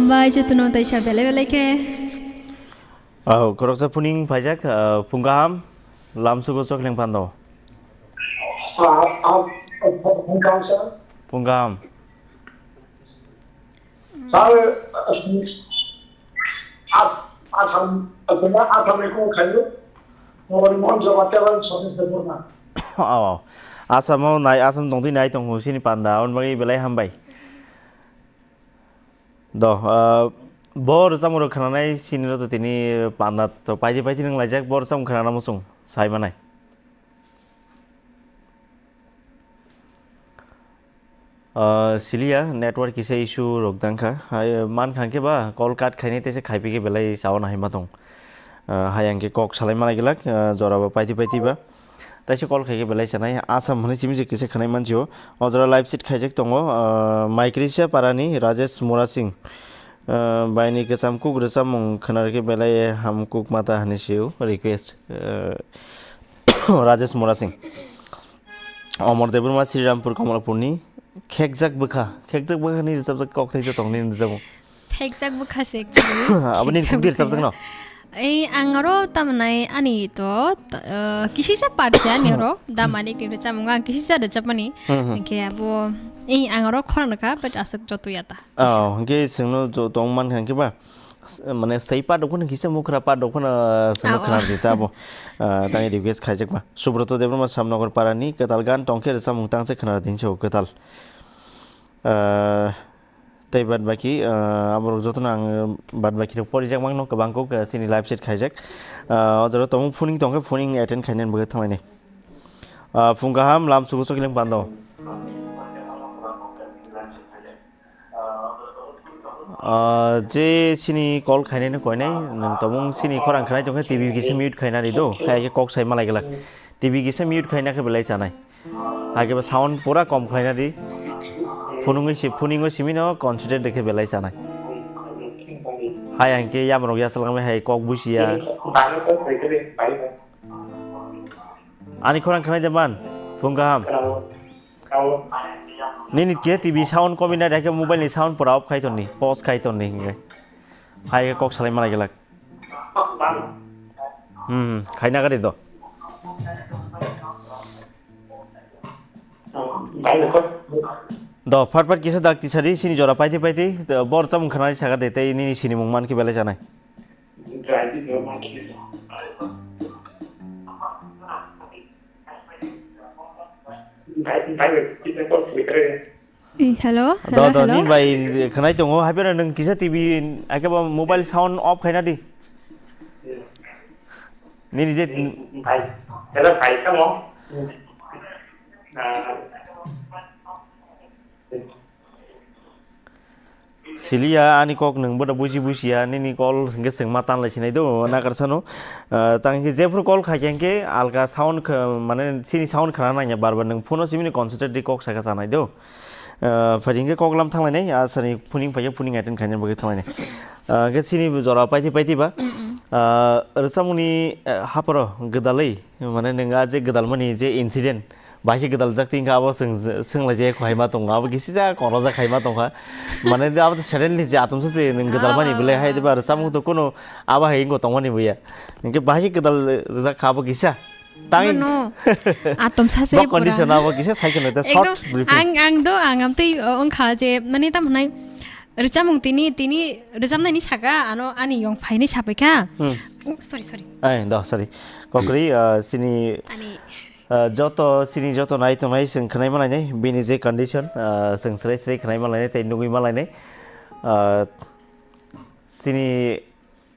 Bai, jotono taisa belai belai khe. Oh, khoroksa phuning phaijak, ah, phung kaham, lamsugo chokhleng pando. Ah, ah, ah, phung kaham, sir. Phung kaham. Sir, ah, ah, Assam, ah, Assam ni kok khayo. Mon jaba telan sami se burma. Oh, Assam o nai, Assam tongtwi nai tongo sini panda, on bagwi belai hambai. Do, ah, bo rwchapmung rok khwnanai sini rw to tini panda to paidi paidi nang laijak, bo rwchapmung khwnana muchung sai manai. Ah, siliya network kisa issue rok dang kha. Hai, man kha khe ba call cut khainai tei se khai phi khe belai chawana hai ma tong. Ah, hai ang khe kok salai malai glak, ah, jora ba paidi paidi ba. Taisa call khai khe belai chanai. Assam hwnwi simi se kisa khwnai mansi o. O jora live chat khaijak tongo, ah, Maikrisa parani Rajesh Murasing. Ah, baini kwcham kuk rwchapmung khwna rw khe belai ham kuk mata hwnwi sio request. Ah, Rajesh Murasing. Omor Debbarma Srirampur Kamalapurni Khekjak Bwkha. Khekjak Bwkha ni rwchapjak kok thai jotong ni rwchapmung. Phekjak bwkha se actually. Abo ni Phekjak kok di bwkha. Rwchapjak no? Ei, ang aro tamnai ani to, ta-, uh, kisisa part se ani aro, da manik ni rwchapmung ang kisisa rwchapmani. Hmm, hmm. Hingke abo, ei, ang aro khorang rwkha, but aswk joto ya ta. Oh, hingke chwngno jo-, tong man kha hingke ba, s-, mane sei part rok phano kisa mukra part rok phano, uh, chwngno Ah, oh. Khwna di ta abo. Uh, tangni request khaijak ba. Subroto Debbarma Samnagar Parani kwtal gan tongkhe rwchapmung tangse khwna di hinwi kwtal. Ah, tei bad baki, ah, aborok jotono ang bad baki rok porijak mangno kwbang kok, ah, chini live chat khaijak. Ah, o jora tongmung phoning tongkhe phoning attend khainani bagwi thanglainai. Ah, phung kaham, lam sugo chokling pando. Ah, je chini call khainani koinai, nwng tongmung chini khorang khnai tongkhe T V kisa mute khainani do, hai khe kok sai malai glak. T V kisa mute khaina khe belai chanai. Hai khe ba sound pura kom khlaina di. Phunungwi si, phuningwi simi no concentrate de khe belai chanai. Hai ang khe yamrok yasalangmai hai kok busiya. Ani khorang khnai de man, phung kaham. Nini khe T V sound komi na de khe mobile ni sound pura off khai tonni, pause khai tonni hinge. Hai khe kok salai malai glak. Hmm, khaina gari do. Do, phat phat kisa dak tisari, sini jora paiti paiti, bor chamung khanani saka de, tei nini sini mung man khe belai chanai. Eh, hello, Do, hello, do, hello. Nini bai khwnai tongo, hai phano nwng kisa T V, hai khe bo mobile sound off khaina di. Nini je Bai, hello, bai, tamo. Ah. Siliya ani kok nwng boda buji bujiya, nini call hwnkhe chwng ma tanlai sinai do, nakarsa no. Ah, tang khe jephru call khaikhe hwnkhe alka sound khe, mane sini sound khna nangya bar bar nwng phone o simi ni concentrate di kok saka chanai do. Ah, phai hwnkhe kok lam thanglainai, ah, sani phuning phai khe phuning attend khaina bagwi thanglainai. Ah, hwnkhe sini jora paiti paiti ba. Mm, mm. Ah, rwchapmung ni, ah, haporo gwdalwi, mane nwng a je gwdalmani je incident, Bahai khe gwdaljak twi wngkha abo swng-, swnglaijak hai ma tongo. Abo kisisa korojak hai ma tongkha. Mane abo to suddenly je atomsa se nwng gwdalmani Ah. Belai hai diba rwchapmung to kuno abo hai wngkha tongmani buya. Hwnkhe bahai khe gwdaljak kha abo kisa. Tang Bono atomsa se bo pura. Condition abo kisa sai kheno ta Ekdom short briefing. Ang, ang do, ang amtwi, o, wngkha je, mane tam hwnai rwchapmung tini, tini rwchapnaini saka ano ani yong phaini sapaikha. Hmm. Oh, sorry, sorry. Ai, do, sorry. Kokri, uh, sini Ani Ah, joto, sini joto nai tongnai chwng khwnai malainai, bini je condition, ah, chwng srai srai khwnai malainai tei nugwi malainai. Ah, sini,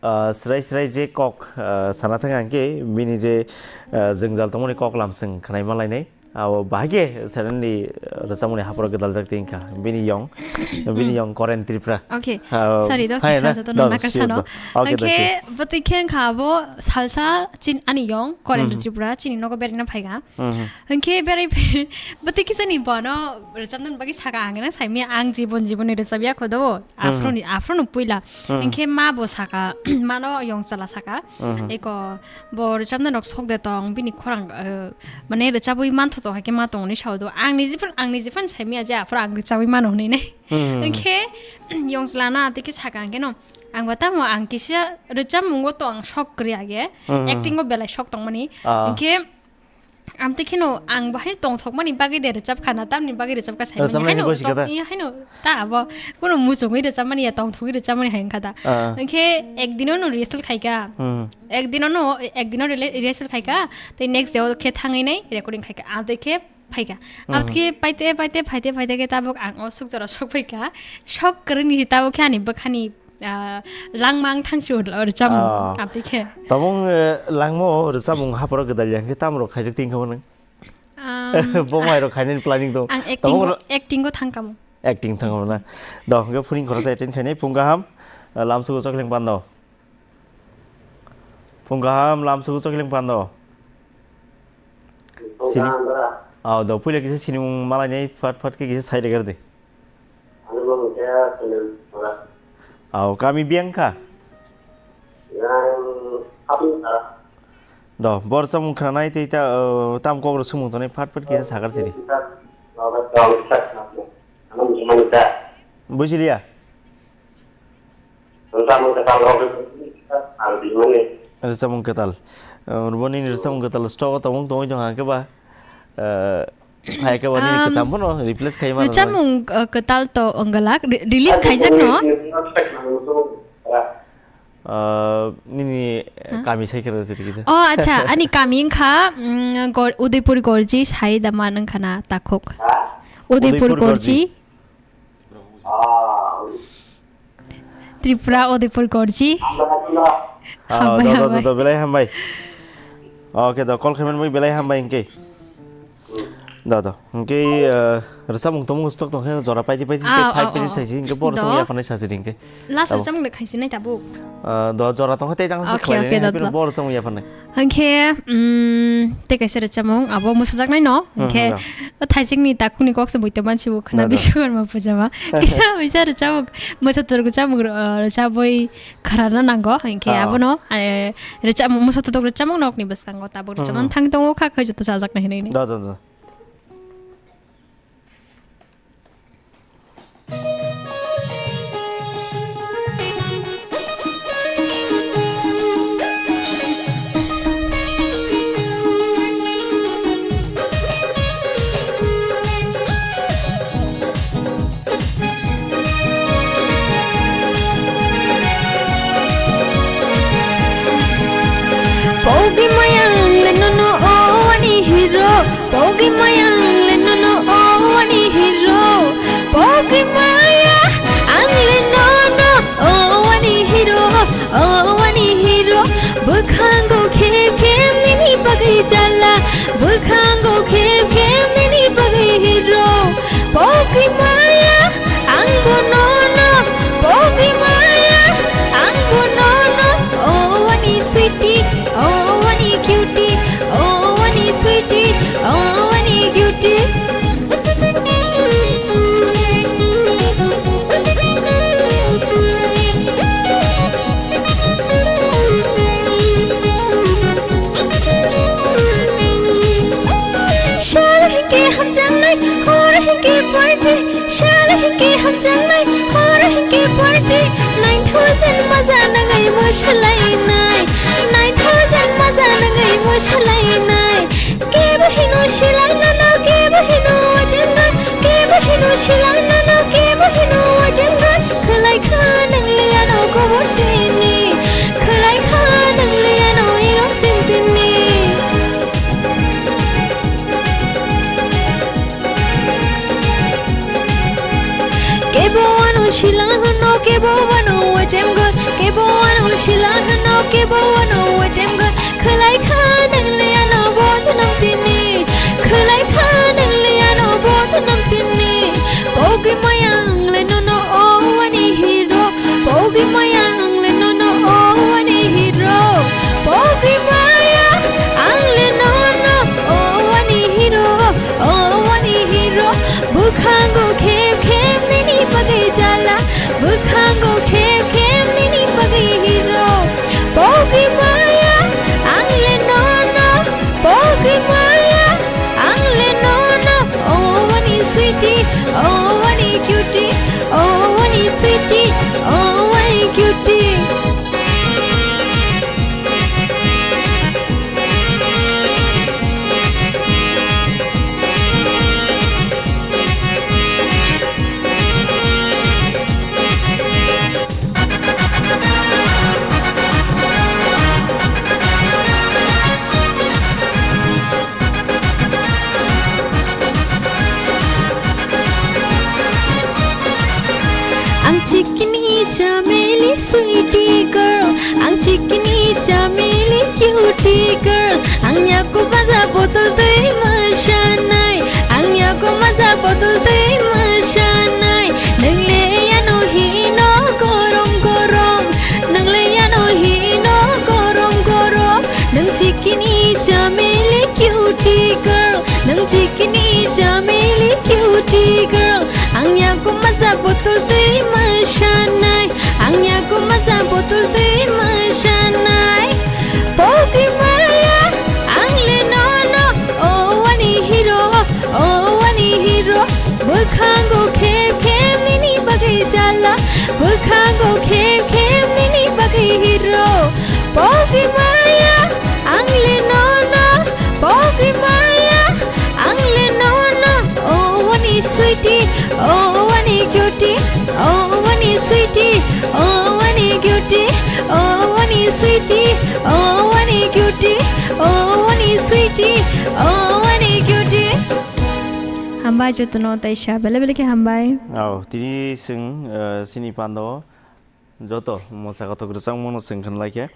ah, srai srai je kok, ah, sana thang ang khe, bini je, ah, jwngjal tongmani kok lam chwng khwnai malainai. Abo bahai khe suddenly, ah, rwchapmani haporo gwdaljak twi wngkha. Bini yong, bini Hmm. yong Koren Tripura. Okay. Ah, Sorry, do, hai kisa na? Joto Do, nang nakar sure, sano. Do. Okay, do, Hwnkhe, sure. Bwtwi khe wngkha abo salsa chin-, ani yong, Koren Hmm. Tripura, chini nogo berina phaikha. Mhm. Hwnkhe berai phi-, bwtwi kisa ni bono rwchapnani bagwi saka ang nang saimanya ang jibon jibon ni rwchapya kho do. Mhm. Aphuru ni, aphuru no puila. Mhm. Hwnkhe ma bo saka, mano yong chala saka. Mhm. Eko bo rwchapna rok sok de tong, bini khorang, eh, mane rwchabwi mantho to haikhe ma tongni sao do. Ang ni jephru, ang ni jephru sai manya je aphuru ang rwchabwi mano hwnwi nai. Hmm. Hwnkhe, yongslana tei khe saka hwnkhe no. Ang ba tamo ang kisa rwchapmungo to ang sok kwrwi age. Hmm. Acting o belai sok tongmani. Ah. Hwnkhe, Amtwi kheno ang bahai tongthokmani bagwi de rwchapkha na, tamni bagwi rwchapkha saimanya. Rwchapnai haino ni gosi tong-, kata? Iya, haino ta abo kuno muchungwi rwchapmani ya, tongthogwi rwchapmani hai wngkha ta. Ah. Hwnkhe ekdino no rehearsal khaikha. Hmm. Ekdino no, ekdino rela-, rehearsal khaikha, tei next day o khe thangwi nai recording khaikha. Amtwi khe phaikha. Hmm. Amtwi khe paite, paite, phaite, phaite khe tabuk ang o suk jora sok phaikha. Sok kwrwini tabuk khe ani bwkhani Ah, langmang thangsi hor, hor chamung. Ah. Abdi khe. Tabung, eh, langmo rwchapmung hapharo gwdal yang khe tamrok khaijak tin kha bo nang? Um, bo mai rok khainani planning dong. Ang acting Tabung go, ro- acting go thang kamo. Acting thang kamo na. Do, hwnkhe phuring khoroksa attend khainai phung kaham, eh, lamsugo chokling pando. Phung kaham, lamsugo chokling pando. Sini. Aw, do, puila kisa sinimung malainai phat phat khe kisa sai regar de. Ani mung khe Sunil Bora. Aw, kami biyang kha? Yang Haping Sara. Do, bor samung khanai tei ta, uh, tam kok rw sumung tonai phat phat kisa sakar siri. Kita, Baba, Baba, Baba, Baba. Ano mung mani ta. Bujiliya? Rwchapmung kwtal rok ang rimani. Rwchapmung kwtal. Uh, boni rwchapmung kwtal stock o tongmung tongwi tong hwnkhe ba, uh, hai khe ba nini Um, kwcham phano replace khai mano. Rwchapmung, uh, kwtal to wngwlak, re-, release khaijak no? Uh, nini, uh, Huh? Kami sai khe rwchapmung kisa. Oh, acha, ani kami wngkha, mm, Gor-, Udaipur Gorji sai da man wngkha na takhuk. Ha? Udaipur Udaipur Gorji. Gorji. Tripura Udaipur Gorji. Ah, hambai, do, do, do, hambai. Do, belai hambai. Oke, do, call khaimani bai belai hambai hwnkhe. Do, do. Hwnkhe, eh, rwchapmung tongmung stock tongkhe jora paidi paidi Ah, tei five oh, minutes oh. Saisi hwnkhe bor Do. Song yaphanai sasi hwnkhe. Last Tabuk. Rwchapmung de khaisi nai tabuk. Ah, do, jora tongkhe tei tang si Oke, khlainai, oke, hai do, phano do. Bor song yaphanai. Hwnkhe, mm, tei kaisa rwchapmung abo mwsajaknai no, Hmm, hwnkhe hmm, o thaisingni takhukni kok se buito mansibo khwna No, no. Biswakarma puja ma. Kisa kaisa rwchapmung, mwsatok rwchapmung, uh, rwchabwi khwrana nango, hwnkhe Ah. Abono, eh, rwchapmung, mwsatok rwchapmung nokni bwskango tabuk Hmm, rwchapmung hmm. Thang tongo kha, kha joto chajaknai hinwi. Do, do, do. Pogi mayang le nono o ani hero. Pogi mayang le nono o ani hero. Pogi maya ang le nono o ani hero. O ani hero. Bwkhango khem khem nini bagwi jala. Bwkhango khem khem nini bagwi hero. Pogi maya ang bo nono. Pogi maya ang bo nono. O ani sweetie. O ani cutie. O ani sweetie. O ani cutie. Sal hingke hamjangnai, hor hingke party. Sal hingke hamjangnai, hor hingke party. Nine thousand maja nangai mo salainai. Nine thousand maja nangai mo salainai. Kebo hino silang nono, kebo hino wajangga, kebo hino silang nono, kebo hino wajangga. Khwlai kha nang le ano kobor tini, khwlai kha nang le ano ilong sintini. Kebo ano silang hano, kebo ano wajangga, kebo ano silang hano, kebo ano wajangga. Khwlai kha nang le ano bodnam tini. Khwlai kha nang le ano bodnam tini. Pogi mayang le nono o ani hero. Pogi mayang le nono o ani hero. Pogi maya ang le nono o ani hero. O ani hero. Bwkhango khem khem nini bagwi jala. Bwkhango khem khem nini bagwi hero. Pogi maya ang le no Girl, ang chikini chamili cutie girl, ang yaku baja botol tei masanai, ang yaku baja botol tei masanai, nang le ano hino gorom gorom, nang le ano hino gorom gorom, nang chikini chamili cutie girl, nang chikini chamili cutie girl, ang yaku baja botol tei masanai. Ang yaku masa botol tei masanai. Pogwi maya, ang le nono, o wani hero, o wani hero. Bwkhango khe khe nini bagwi jala, bwkhango khe khe nini bagwi hero. Pogwi maya, ang le nono, pogwi maya, ang le nono, o wani sweetie, o wani cutie. Oh, wani sweetie, oh, wani cutie, oh, wani sweetie, oh, wani cutie, oh, wani sweetie, oh, wani cutie. Hambai jotono taisa bele bele khe hambai. Oh, tini sing, eh, sini pando joto mosa kothok rwchapmano sing khan laikhe.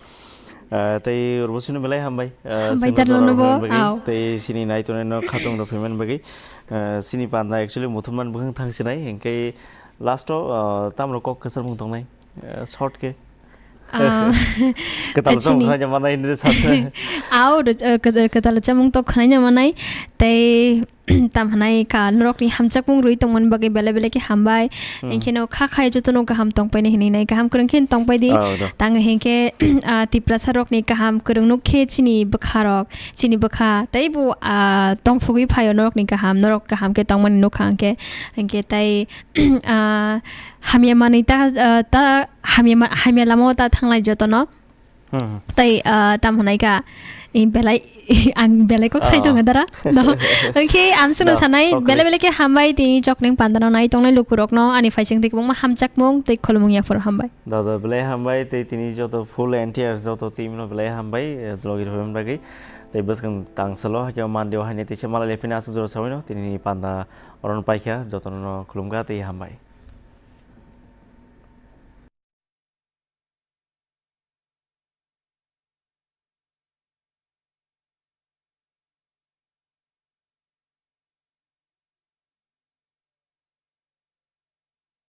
Eh, tei Urbosi no belai hambai. Eh, Hambai sing tarlo nobo, bagwi. Aw. Tei sini nai tonwi no khatung rw phaimani bagwi. Eh, sini panda actually muthumman bwkhang thang sinai, hinkhe last o, eh, tamro kok kwchar mung tongnai, eh, short khe. Ah, Kwtal chini- chong khana manai hindi sa. Aw, ro-, eh, kwtal, kwtal chamung tok khana manai. Tei tam hanai ka norokni hamjakmung rwi tongmani bagwi bele bele khe hambai. Hmm. Hinkhe no kha khai jotono kaham tongpaini hinwi nai, kaham kwrwng khe tongpai di. Oh, do. Tang hinkhe, ah, Tiprasa rokni kaham kwrwng nuk khe chini bwkha rok, chini bwkha tei bo, ah, tongthogwi phaio norokni kaham, norok kaham khe tongmani nukha hinkhe. Hinkhe tai, ah, hamya manwi ta, ah, ta hamya ma-, hamya lamao ta thanglai jotono. Hmm. Tai, ah, tam hwnai ka, i belai, ang belai kok sai Oh. tongo dara. No. Oke, ang sino No, sanai, oke. Bele bele khe hambai tini chokneng pandano nai tongnai lukurokno, ani phaising tei kwbangma hamjakmung tei khulumung yapharo hambai. Dada belai hambai tei tini joto full entire joto team no belai hambai, eh, logi rwphaiman bagwi. Tei bwskang tangsalo, hakhe mandi o haini teisa mala lephina aswk jora sawino, tini panda oron paikha, jotono khulumkha tei hambai.